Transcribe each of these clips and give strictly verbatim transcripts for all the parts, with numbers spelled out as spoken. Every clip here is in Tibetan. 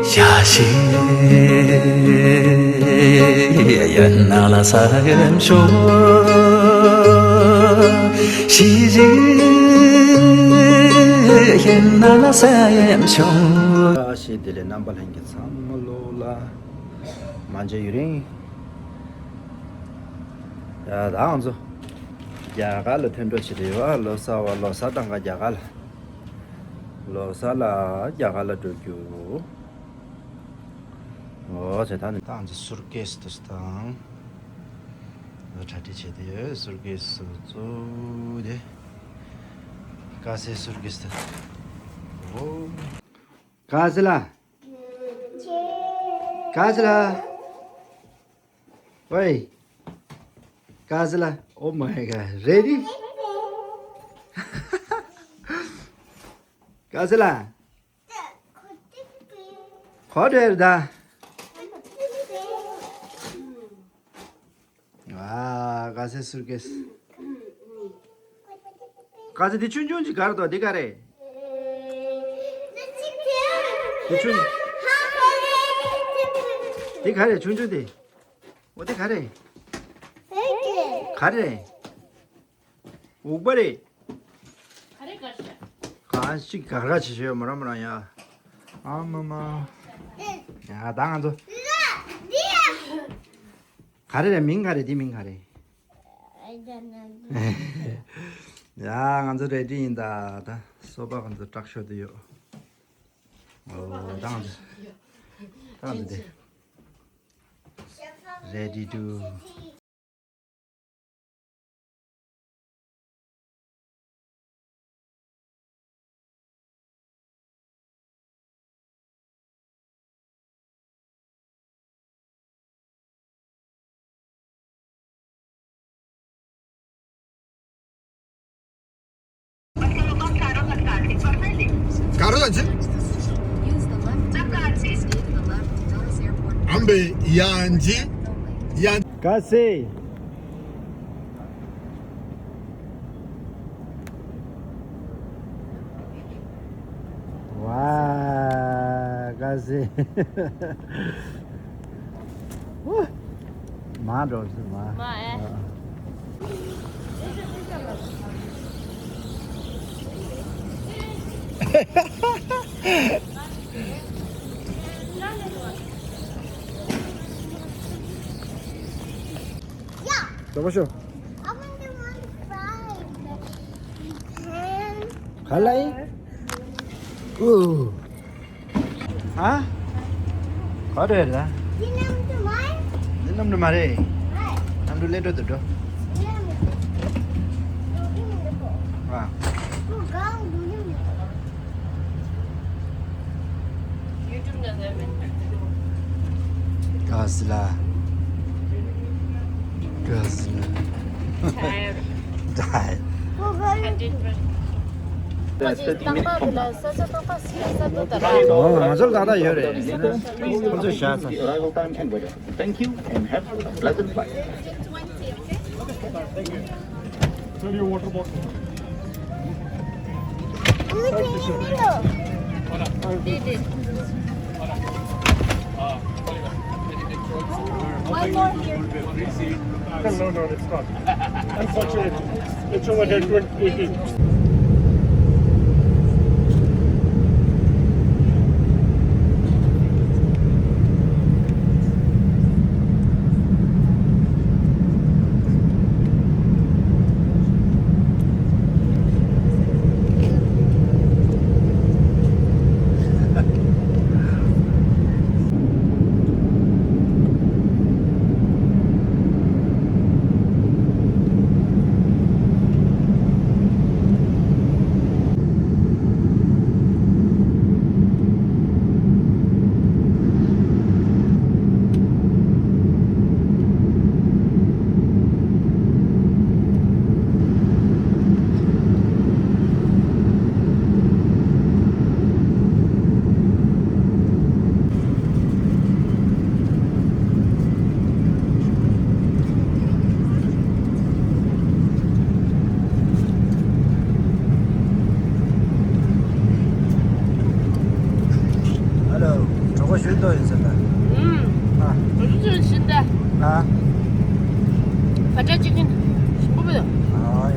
ཡ་ཤི་ཡན་ན་ལ་ས་ཡམ་ཤོ་ཤི་ཞི་ཡན་ན་ལ་ས་ཡམ་ཤོ། ཡ་ཤི་དེ་ལས་རྣམ་པ་ལྷན་རྒྱས་ཚང་མ་ལོ་ལ་མ་མཇལ་ཡུན་རིང་། ཡ་ད་ང་ཚོ་རྒྱ་གར་ལ་ཐོན་འགྲོ་བྱེད་དེ་ཡོད། ལོ་གསར་བ་ལོ་གསར་བཏང་ག་རྒྱ་གར་ལ། ལོ་གསར་ལ་རྒྱ་གར་ལ་འགྲོ་རྒྱུ། འོ་ཟེར་ད་ནི་ཏང་ཙི་སུར་ཀེས་དུ་སྟང་། འོ་གྲ་སྒྲིག་བྱེད་དེ་ཡོད། སུར་ཀེས་སུ་ཙུ་དེ། ཀ་སེ་སུར་ཀེས་དུ། འོ། ཀ་སེ་ལ། ཀ་སེ་ལ། ཝེ། ཀ་སེ་ལ། Oh my God. Ready? ཀ་སེ་ལ། ཁོ་དེར་ད། ཨ། ཀ་སེ་སུར་ཀེས། ཀ་སེ་དེ་ཆུང་ཆུང་ཅིག་གར་དོ་དེ་ག་རེ། དེ་ཆུང་། དེ་ག་རེ་ཆུང་ཆུང་དེ། འོ་དེ་ག་རེ། ག་རེ། འུག་པ་རེད། ག་ཞིག་ག་ར་བྱེད་ཤོད་མོ་ར་མོ་ར་ཡ། ཨ་མ་མ། ཡ་ད་ང་ཚོ། ག་རེ་རེད། མིང་ག་རེ། འདི་མིང་ག་རེ། ཡ་ང་ཚོ་རེ་ཌི་ཡིན་ད། ད་སོ་པ་ང་ཚོ་དྲག་ཤོས་དུ་ཡོད། འོ་ད་ང་ཚོ། ད་ང་ཚོ་དེ། Ready to ག་རེ་ལ་ཅི། ཨམ་བེ་ཡང་ཅི། ཡང་། ག་སེ། ཝ། ག་སེ། ཝ། མ་འགྲོ་སྲིད་མ། མ་ཨེ། ཡ། ལྟོས་པ་ཤོག I want the one fried. ག་ལ་ཡིན། ཨུ། ཨ། ག་རེ་རེད། འདི་གནམ་གྲུ་མ་རེད། འདི་གནམ་གྲུ་མ་རེད། མ་རེད། གནམ་གྲུ་སླེབས་འགྲོ་འདུག་འགྲོ། གནམ་གྲུ། ཨ། ཀ་སི་ལ། ཀ་སི་ལ། Tired. Tired. ང་ཚོ་ཏག་ཏག་ཡོད་རེད། ཁོ་ཚོས་བཞག་ཚར། Thank you and have a pleasant flight. Fill your water bottle. One more here. No, no, no, it's not. Unfortunately, it's over here, twenty eighteen. ཞུ་ཏོ་ཡིན་ཟེར་ད། ཨུམ། ཨ། ང་ཚོ་ཚོ་ཤིན་ཏ། ཨ། བ་ཏྲ་ཅི་ཀིན་ཞིམ་པོ་ཡོད། ཨ་ཡ།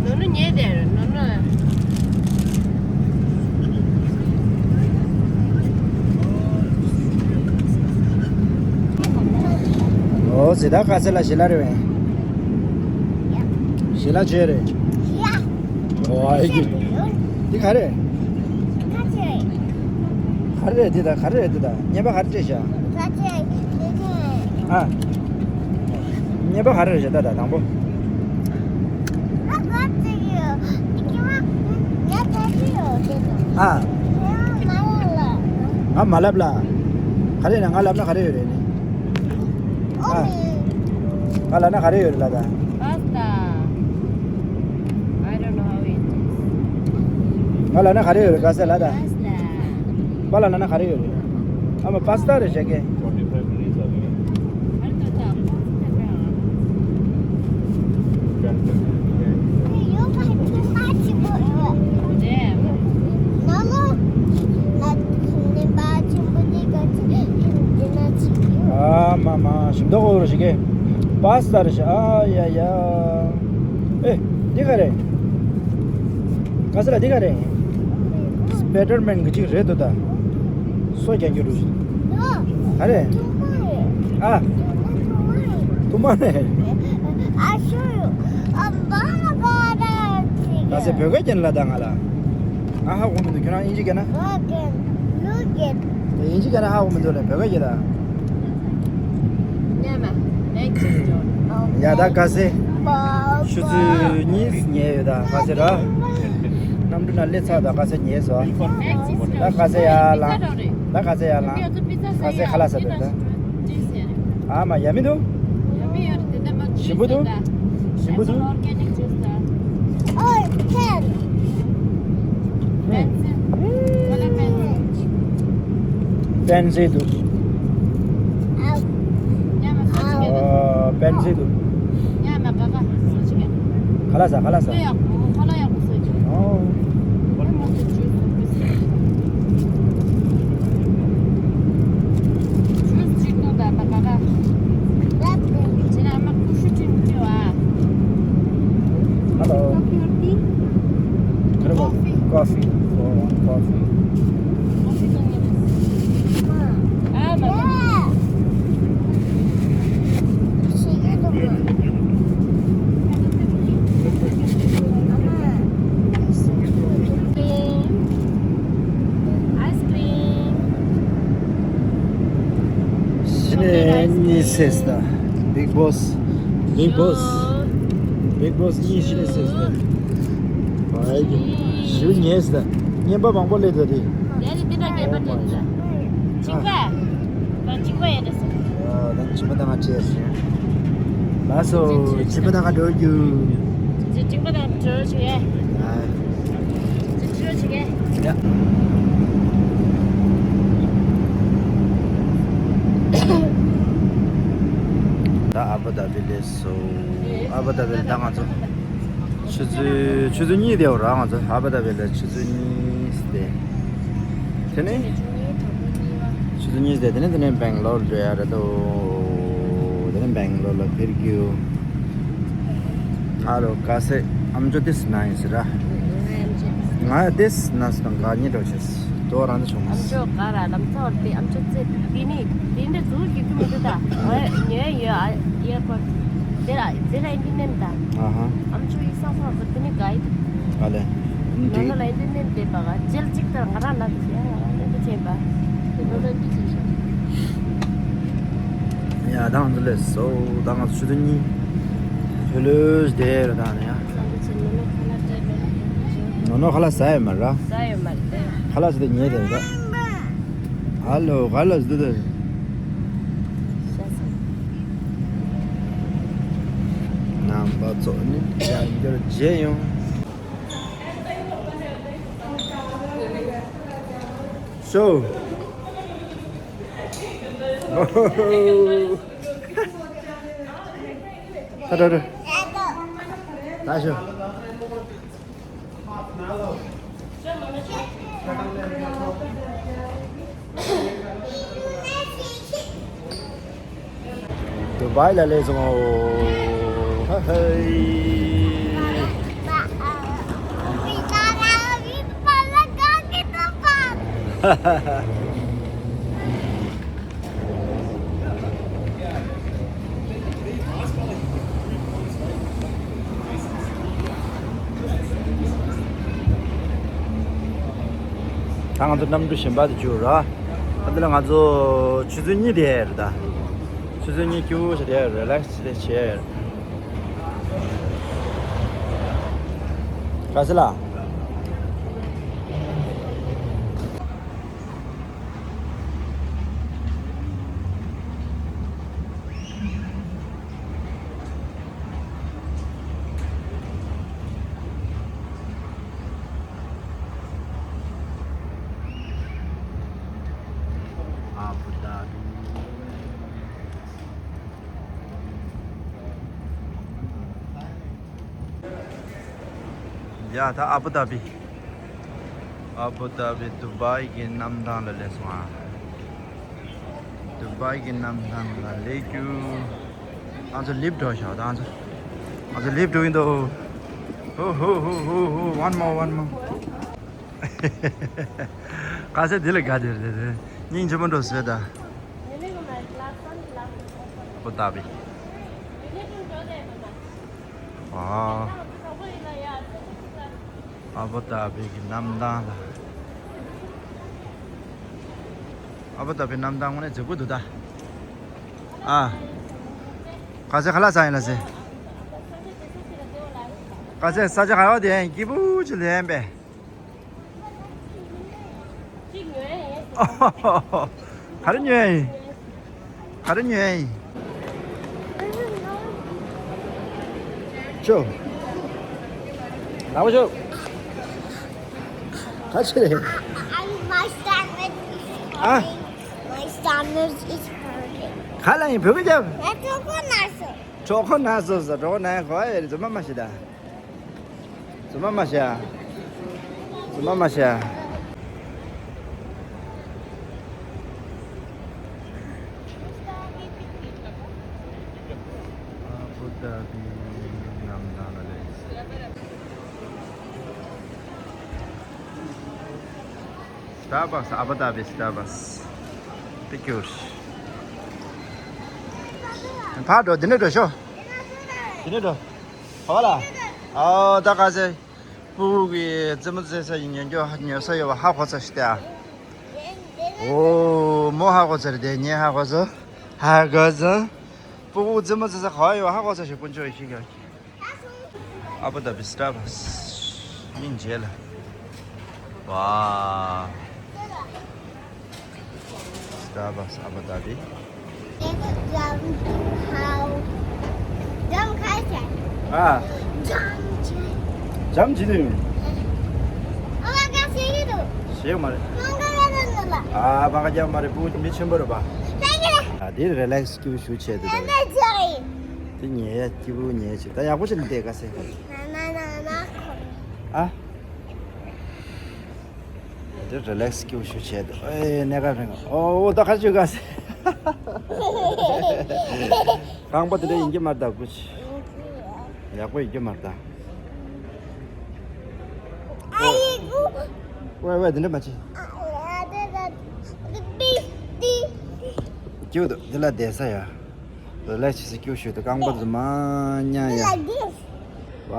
ནོ་ནོ་ཉེ་དེ་ནོ་ནོ། ཨོ་ཟེར་ད་ག་ཚད་ལ་ཞི་ལ་རེད་བས། ཞི་ལ་ཆེ་རེད། ཨོ་ཨ་ཡི་གི། འདི་ག་རེད། ག་རེ་རེད་འདི་ད། ག་རེ་རེད་འདི་ད། བརྙན་པ་ག་རེ་སྤྲད་ཤག་ཨ། བརྙན་པ་ག་རེ་རེད་ཤག་ད་ད་དང་པོ། ཨ། ང་མ་ལབ་ལ། ག་རེ་ན་ང་ལབ་ན་ག་རེ་ཡོད་རེད་ནི། ཨ། ང་ལབ་ན་ག་རེ་ཡོད་རེད་ལ་ད། Pasta. I don't know how it is. ང་ལབ་ན་ག་རེ་ཡོད་རེད་ག་ཟེར་ལ་ད། Pasta. པ་ལབ་ན་ག་རེ་ཡོད་རེད། ཨ་མ་པ་སི་ཏ་རེད་ཤག་གི། ཨ་མ་མ་ཞིམ་མདོག་ཁ་པོ་རེད་ཤག་གི། པ་སི་ཏ་རེད་ཤག་ཨ་ཡ་ཡ། ཨེ། འདི་ག་རེད། ག་ཟེར་ལ་འདི་ག་རེད། སི་པའི་ཌར་མེན་གི་ཅིག་རེད་འདུག་ད། སོ་རྒྱག་རྒྱུ་རུ། ག་རེད། ཨ། ཐུག་མ་རེད། ག་ཟེར་བོད་སྐད་རྒྱབ་ན་ལ་ད་ང་ལ། ང་ཧ་གོ་མི་འདུག་ཁྱོད་རང་དབྱིན་ཇི་རྒྱབ་ན། དབྱིན་ཇི་རྒྱབ་ན་ཧ་གོ་མི་འདུག་ལ་བོད་སྐད་རྒྱབ་ད། ཡ་ད་ག་ཟེ། ཆུ་ཚོད་གཉིས་ཉལ་ཡོད་ད་ག་ཟེ་ར། གནམ་གྲུ་ན་སླེབས་ཚར་ད་ག་ཟེ་ཉལ་སོང་། ད་ག་ཟེ་ཡར་ལངས། ད་ག་ཟེ་ཡར་ལངས། ག་ཟེ་ཁ་ལག་ཟ་འདོད་ད། ཨ་མ་ཡ་མི་འདུག་ཞིམ་པོ་འདུག་ཞིམ་པོ་འདུག་ཨོ་ཁེན། ཧུམ། པན་ཟེ་འདུག་ཨ་པན་ཟེ་འདུག་ཁ་ལག་ཟ། ཁ་ལག་ཟ། ཨོ། Hello. Coffee. Coffee. For one coffee. Ice cream. གཞི་ནས་གཉིད་སད་ད། Big Boss. Big Boss. Big Boss གཉིད་གཞི་ནས་སད་ད། བའི་གི་ཞུ་ཉེས་ད། ངན་པ་མང་པོ་སླེབས་ད་དེ། ཡ་ནི་འདི་འདྲ་ངན་པ་སླེབས་ད། གཅིག་པ། ང་གཅིག་པ་ཡ་འདྲ་སོང་། ཨ་ད་ནི་ཇི་མ་ད་ང་བྲེལ་སོང་། ལགས་སོ་ཇི་མ་ད་ང་འགྲོ་རྒྱུ། ཇི་གཅིག་པ་ད་འགྲོ་ཆུ་ཡ། ཨ། ཇི་འགྲོ་ཆུ་ཡ། ཡ། ད་ཨ་བུ་དྷ་བི་སླེབས་སོང་། ཨ་བུ་དྷ་བི་ལ་ད་ང་ཚོ་ཆུ་ཚོད་ཆུ་ཚོད་གཉིས་བསྡད་ཡོད་ར། ང་ཚོ་ཨ་བུ་དྷ་བི་ལ་ཆུ་ཚོད་གཉིས་བསྡད། དེ་ནས་ཆུ་ཚོད་གཉིས་བསྡད། དེ་ནས་དེ་ནས་སྦེང་ལོར་འགྲོ་ཡ་རེད་དོ། དེ་ནས་སྦེང་ལོར་ལ་ཕེབས་རྒྱུ། ང་རོ་ག་སེ་ཨམ་ཅོག་ཏིས་ན་ཡིན་ཟེར་ར། ང་ཏིས་ན་སི་དང་ག་ཉེ་འགྲོ་ཆེས་དོ་རང་དུ་བྱུང་། ཨམ་ཅོག་ག་ར་ལམ་ཐོག་དེ་ཨམ་ཅོག་ཙེ་དེ་ནི་དེ་འདྲ་ཟུར་གྱི་ཀུ་མི་འདུག་ད། ཉོས་ཡོད་ཨ་ཨེར་པོར་ཊི་དེ་ར་དེ་ར་ཨིན་ཏི་ནན་ད། ཨ་ཧ། ཨམ་ཅོག་ཡིག་ཚང་ཚང་བུ་དེ་ནི་ག་ཡི་འདུག་ཨ་ལེ། ང་ལ་ཨིན་ཏི་ནན་དེ་པ་ག་ཇེལ་གཅིག་ལྟར་ང་རང་ལ་དེ་ང་རང་ལ་དེ་ཆེན་པ་དེ་ནོ་ལ་འདི་ཆེ་ཆེ། ཡ་ད་ང་ཚོ་ལས་སོ་ད་ང་ཚོ་ཆུ་ཚོད་གཉིས་ཕེ་ལོས་བསྡད་ཡོད་རེད་ད་ནི་ཡ། ནོ་ནོ་ཁ་ལག་ཟ་ཡོད་མ་ར། ཟ་ཡོད་མ་རེད། ཁ་ལག་ཟ་དེ་ཉལ་དེ་རེད་ད། ཧ་ལོ་ཧ་ལོ་ཟ་དེ། རྣམ་པ་ཚོ་ནི་བྱ་འགྱུར་བརྗེད་ཡོང་། ཤོ། ད་ད་ད། ད་ཤོ། བའི་ལ་ལས་སོང་། ཧ་ཧེ། ད་ང་ཚོ་གནམ་གྲུ་གཞན་པ་དེ་བཅུག་ར། ད་འདི་ལ་ང་ཚོ་ཆུ་ཚོད་གཉིས་དེ་རེད་ད། ཆུ་ཚོད་གཉིས་སྐྱིད་པོ་བྱས་ཏེ་རི་ལེག་སི་བྱས་ཏེ་བྱས། ག་ཟེ་ལ། ཨ་བུ་དྷ་བི། ཡ་ད་ཨ་བུ་དྷ་བི། ཨ་བུ་དྷ་བི་དུ་བྷའི་གི་གནམ་ཐང་ལ་སླེབས་སོང་ཨ། དུ་བྷའི་གི་གནམ་ཐང་ལ་སླེབས་རྒྱུ། ང་ཚོ་ལིབ་འགྲོ་ཤག་ད་ང་ཚོ། ང་ཚོ་ལིབ་འགྲོ་གི་འདུག་ཧུ་ཧུ་ཧུ་ཧུ། One more, one more. ག་ཟེ་འདི་ལ་དགའ་དེ་རེད་དེ། སྙིང་རྗེ་མོ་འགྲོ་ཟེར་ད། ཨ་བུ་དྷ་བི། ཨ། ཨ་བུ་དྷ་བི་གི་གནམ་ཐང་ལ། ཨ་བུ་དྷ་བི་གནམ་ཐང་དངོས་གནས་མཛེས་པོ་འདུག་ད། ཨ། ག་ཟེ་ཁ་ལག་ཟ་ཡིན་ལ་ཟེ། ག་ཟེ་ས་ཆ་ག་བ་དེ་སྐྱིད་པོ་ཅིག་ལེན་པས། ག་རེ་ཉོས་ཡིན། ག་རེ་ཉོས་ཡིན། ཅོ། ལག་པ་ཅོ། ག་ཅི་རེད། My stomach is ཨ། Hurting. My stomach is hurting. ག་ལ་ཡིན་བོད་སྐད་རྒྱབ། ང་གྲོད་ཁོག་ན་སོང་། གྲོད་ཁོག་ན་སོང་ཟེར། གྲོད་ཁོག་ན་ཡང་གོ་ཡ་རེད། རྫུན་མ་མ་བཤད་ད། རྫུན་མ་མ་བཤད། རྫུན་མ་མ་བཤད། ཨ་བུ་དྷ་བི་གནམ་ཐང་ལ་སླེབས། སི་ཊར་བྷག་སི། ཨ་བུ་དྷ་བི་སི་ཊར་བྷག་སི། དེ་ཁྱོད། ཕར་འགྲོ། འདི་ནས་འགྲོ་ཤོག་འདི་ནས་འགྲོ། ག་པར་ལ། ཨོ་ད་ག་ཟེ། སྤུ་གུ་གི་རྩེད་མོ་རྩེ་ས་ཡི་ཉན་རྒྱུ་ཉོ་ས་ཡོད་པ་ཧ་གོ་ཚར་ཤག་སྟེ། ཨོ་མོ་ཧ་གོ་ཚར་དེ། ངས་ཧ་གོ་སོང་། ཧ་གོ་སོང་། སྤུ་གུ་རྩེད་མོ་རྩེ་ས་ག་པར་ཡོད་པ་ཧ་གོ་ཚར་ཤག་དཀོན་མཆོག་ཡེ་ཤེས་ཀྱང་། ཨ་བུ་དྷ་བི་སི་ཊར་བྷག་སི། སྙིང་རྗེ་ལ། ཝ། སི་ཊར་བྷག་སི་ཨ་བུ་དྷ་བི། ཨ། ཇམ་ཇི་དུ་ཡོང་། ཞེས་མ་རེད། ཨ་མ་ག་རྒྱ་མ་རེད། བུ་མི་ཆེན་པོ་རེད་པ། ཨ་དེ་རི་ལེག་སི་སྐྱིད་པོ་ཞུ་བྱས་དེ་དང་། དེ་ཉལ་ཡ་སྐྱིད་པོ་ཉལ་བྱས། ད་ཡག་པོ་བྱས་ནས་བསྡད། ག་ཟེ། ཨ། དེ་རི་ལེག་སི་སྐྱིད་པོ་ཞུ་བྱས་དེ། ཨེ་གནས་སྐབས་རིང་། ཨོ་ད་ག་ཅི་ག་ཟེ། རྐང་པ་དེ་འདྲ་ཡིན་གྱི་མ་རེད་ད། བུ་ཆེ། ཡག་པོ་ཡིན་གྱི་མ་རེད་ད། ཝེ་ཝེ་དེ་འདྲ་མ་བྱེད། སྐྱིད་པོ་འདུག་འདི་ལ་བསྡད་ས་ཡ། རི་ལེག་སི་བྱེད་ས་སྐྱིད་པོ་ཞིག་འདུག་རྐང་པ་དེ་ཚོ་མར་མཉམ་ཡ། ཝ།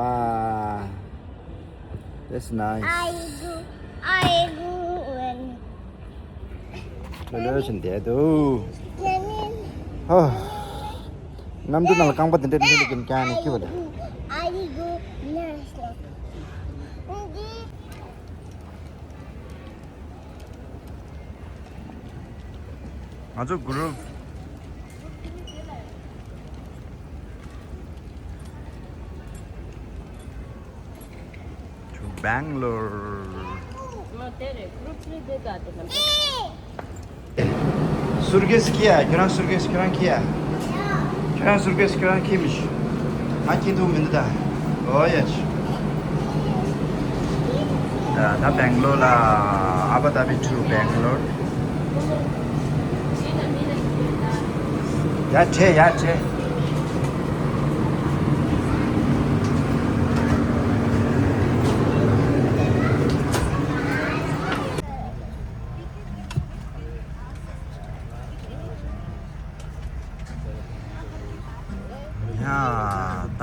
That's nice. ལོས་ལོས་བྱས་བསྡད་འདུག་ཧོ། གནམ་གྲུ་ནང་ལ་རྐང་པ་དེ་འདྲ་ལྷོད་ལྷོད་ཀྱིས་བརྐྱངས་ནས་སྐྱིད་པ་ལ། ང་ཚོ་གུ་རུབ། To Bangalore. སུཊ་ཀེས་ཁྱེར་ཡ། ཁྱོད་རང་སུཊ་ཀེས་ཁྱོད་རང་ཁྱེར་ཡ། ཁྱོད་རང་སུཊ་ཀེས་ཁྱོད་རང་ཁྱེར་མི་ཤེས། ང་ཁྱེར་ཐུབ་མི་འདུག་ད། ཨོ་ཡ་ཆི། ད་ད་Bangalore ལ། Abu Dhabi to Bangalore. ཡར་ཁྲིད། ཡར་ཁྲིད།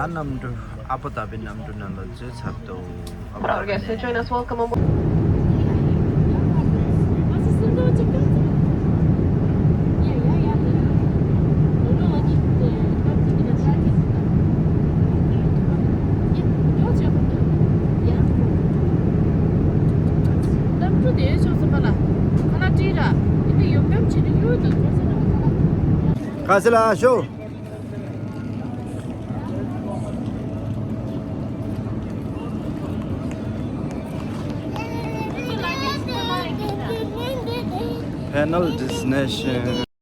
གནམ་གྲུ། ཨ་པོ་ཏཱ་བི་གནམ་གྲུ་ནང་ལ་འཛུལ་ཚར་འདུག་ཨ་པོ་ཏཱ་བི་ནས། ག་ས་ལ་ཤོ། Final destination.